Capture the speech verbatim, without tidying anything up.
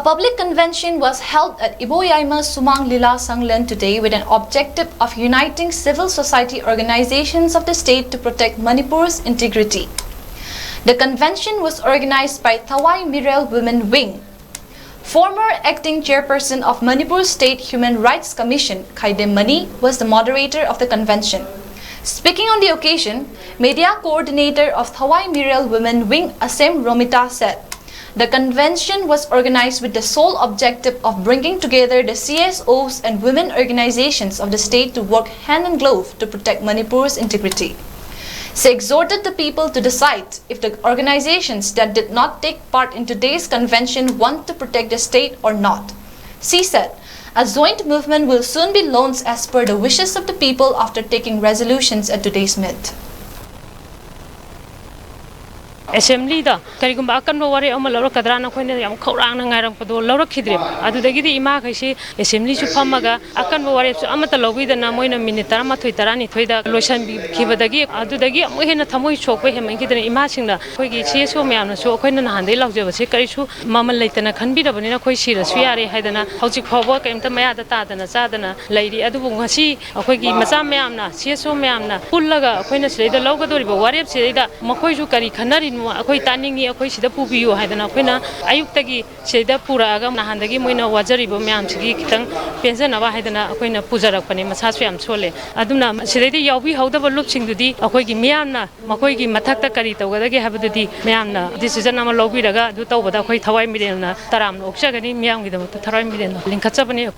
A public convention was held at Iboyaima Sumang Lila Sanglen today with an objective of uniting civil society organizations of the state to protect Manipur's integrity. The convention was organized by Thawai Mirel Women Wing. Former acting chairperson of Manipur State Human Rights Commission, Khaidem Mani, was the moderator of the convention. Speaking on the occasion, media coordinator of Thawai Mirel Women Wing, Asem Romita, said, the convention was organized with the sole objective of bringing together the C S Os and women organizations of the state to work hand in glove to protect Manipur's integrity. She exhorted the people to decide if the organizations that did not take part in today's convention want to protect the state or not. She said, a joint movement will soon be launched as per the wishes of the people after taking resolutions at today's meet. ꯑꯦꯁꯦꯝꯕ꯭ꯂꯤꯗ ꯀꯔꯤꯒꯨꯝꯕ ꯑꯀꯟꯕ ꯋꯥꯔꯦꯞ ꯑꯃ ꯂꯧꯔꯛꯀꯗ꯭ꯔꯥꯅ ꯑꯩꯈꯣꯏꯅ ꯌꯥꯝ ꯈꯧꯔꯥꯡꯅ ꯉꯥꯏꯔꯛꯄꯗꯣ ꯂꯧꯔꯛꯈꯤꯗ꯭ꯔꯦꯕ꯫ ꯑꯗꯨꯗꯒꯤꯗꯤ ꯏꯃꯥꯈꯩꯁꯤ ꯑꯦꯁꯦꯝꯕ꯭ꯂꯤꯁꯨ ꯐꯝꯃꯒ ꯑꯀꯟꯕ ꯋꯥꯔꯦꯞꯁꯨ ꯑꯃꯠꯇ ꯂꯧꯕꯤꯗꯅ ꯃꯣꯏꯅ ꯃꯤꯅꯤꯠ ꯇꯔꯥꯃꯥꯊꯣꯏ ꯇꯔꯥꯅꯤꯊꯣꯏꯗ ꯂꯣꯏꯁꯤꯟꯕꯤꯈꯤꯕꯗꯒꯤ ꯑꯗꯨꯗꯒꯤ ꯑꯃꯨꯛ ꯍꯦꯟꯅ ꯊꯃꯣꯏ ꯁꯣꯛꯄ ꯍꯦꯟꯃꯟꯈꯤꯗꯅ ꯏꯃꯥꯁꯤꯡꯅ ꯑꯩꯈꯣꯏꯒꯤ ꯁꯤ ꯑꯦꯁ ꯑꯣ ꯃꯌꯥꯝꯅꯁꯨ ꯑꯩꯈꯣꯏꯅ ꯅꯍꯥꯟꯗꯩ ꯂꯥꯎꯖꯕꯁꯦ ꯀꯔꯤꯁꯨ ꯃꯃꯜ ꯂꯩꯇꯅ ꯈꯟꯕꯤꯔꯕꯅꯤꯅ ꯑꯩꯈꯣꯏ ꯁꯤꯔꯁꯨ ꯌꯥꯔꯦ ꯍꯥꯏꯗꯅ ꯍꯧꯖꯤꯛ ꯐꯥꯎꯕ ꯀꯔꯤꯝꯇ ꯃꯌꯥꯗ ꯇꯥꯗꯅ ꯆꯥꯗꯅ ꯂꯩꯔꯤ꯫ ꯑꯗꯨꯕꯨ ꯉꯁꯤ ꯑꯩꯈꯣꯏꯒꯤ ꯃꯆꯥ ꯃꯌꯥꯝꯅ, ꯁꯤ ꯑꯦꯁ ꯑꯣ ꯃꯌꯥꯝꯅ ꯄꯨꯜꯂꯒ ꯑꯩꯈꯣꯏꯅ ꯁꯤꯗꯩꯗ ꯂꯧꯒꯗꯧꯔꯤꯕ ꯋꯥꯔꯦꯞꯁꯤꯗꯩꯗ ꯃꯈꯣꯏꯁꯨ ꯀꯔꯤ ꯈꯟꯅꯔꯤꯅꯣ ꯑꯩꯈꯣꯏ ꯇꯥꯅꯤꯡꯉꯤ, ꯑꯩꯈꯣꯏ ꯁꯤꯗ ꯄꯨꯕꯤꯌꯨ ꯍꯥꯏꯗꯅ ꯑꯩꯈꯣꯏꯅ ꯑꯌꯨꯛꯇꯒꯤ ꯁꯤꯗꯩꯗ ꯄꯨꯔꯛꯑꯒ ꯅꯍꯥꯟꯗꯒꯤ ꯃꯣꯏꯅ ꯋꯥꯖꯔꯤꯕ ꯃꯌꯥꯝꯁꯤꯒꯤ ꯈꯤꯇꯪ ꯄꯦꯟꯖꯅꯕ ꯍꯥꯏꯗꯅ ꯑꯩꯈꯣꯏꯅ ꯄꯨꯖꯔꯛꯄꯅꯦ꯫ ꯃꯁꯥꯁꯨ ꯌꯥꯝ ꯁꯣꯜꯂꯦ꯫ ꯑꯗꯨꯅ ꯁꯤꯗꯩꯗ ꯌꯥꯎꯕꯤꯍꯧꯗꯕ ꯂꯨꯞꯁꯤꯡꯗꯨꯗꯤ ꯑꯩꯈꯣꯏꯒꯤ ꯃꯤꯌꯥꯝꯅ ꯃꯈꯣꯏꯒꯤ ꯃꯊꯛꯇ ꯀꯔꯤ ꯇꯧꯒꯗꯒꯦ ꯍꯥꯏꯕꯗꯨꯗꯤ ꯃꯌꯥꯝꯅ decision ꯑꯃ ꯂꯧꯕꯤꯔꯒ ꯑꯗꯨ ꯇꯧꯕꯗ ꯑꯩꯈꯣꯏ ꯊꯋꯥꯏ ꯃꯤꯔꯦꯜꯅ ꯇꯔꯥꯝꯅ ꯑꯣꯛꯆꯒꯅꯤ꯫ ꯃꯤꯌꯥꯝꯒꯤꯗꯃꯛꯇ ꯊꯋꯥꯏ ꯃꯤꯔꯦꯜꯅ ꯂꯤꯡꯈꯠꯆꯕꯅꯤ꯫